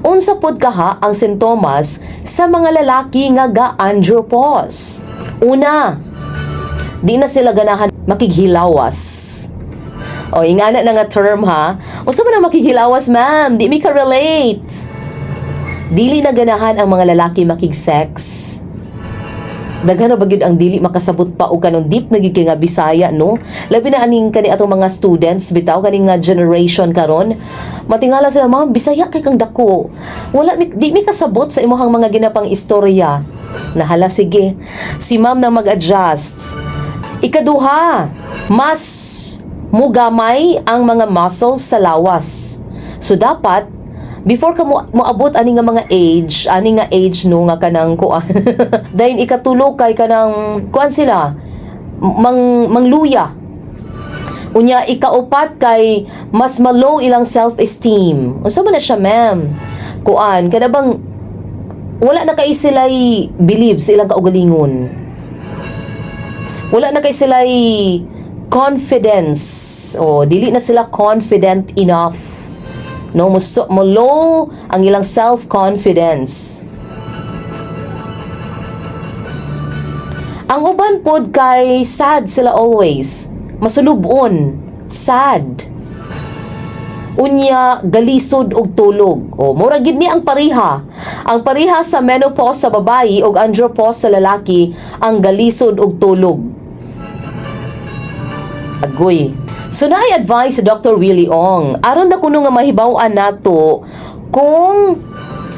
Unsa pod kaha ang sintomas sa mga lalaki nga ga-andropause? Una, di na sila ganahan makighilawas. O, ingana na nga term ha. Unsa man ang makighilawas, ma'am? Di mi ka-relate. Dili na ganahan ang mga lalaki makig-sex. Daghan na ba gyud ang dili makasabot pa og kanang deep na gyud kay nga Bisaya, no? Labi na aning kani atong mga students bitaw, kaning nga generation karon. Matingala sila, "Ma'am, Bisaya kay kang dako. Wala mi, di mi kasabot sa imong mga ginapang istorya." Nahala, sige. Si ma'am na mag-adjust. Ikaduha, mas mugamay ang mga muscles sa lawas. So dapat before ka mo moabot ani nga mga age, ani nga age, no, nga kanang kuan. Dayon ikatulo kay kanang kuan sila mang mangluya. Unya ikaupat kay mas ma-low ilang self-esteem. Unsa man na siya, ma'am? Kuan, kada bang wala na kay sila'y believe sa ilang kaugalingon. Wala na kay sila'y confidence. O, dili na sila confident enough. No, mo low ang ilang self-confidence. Ang uban pod kay sad sila always. Masulubon, sad. Unya galisod og tulog. O mura gid ni ang pareha. Ang pareha sa menopause sa babayi ug andropause sa lalaki, ang galisod og tulog. Agoy. So naay advice si Dr. Willie Ong. Aron na kuno nga mahibaw-an nato kung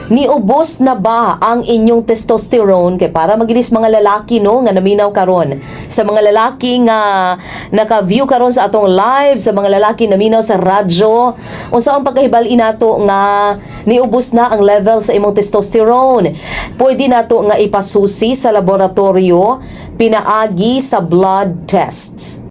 niubos na ba ang inyong testosterone, kay para magilis mga lalaki, no, nga naminaw karon, sa mga lalaki nga naka-view karon sa atong live, sa mga lalaki naminaw sa radyo, unsa ang pagkahibal nato nga niubos na ang level sa imong testosterone? Pwede nato nga ipasusi sa laboratorio pinaagi sa blood tests.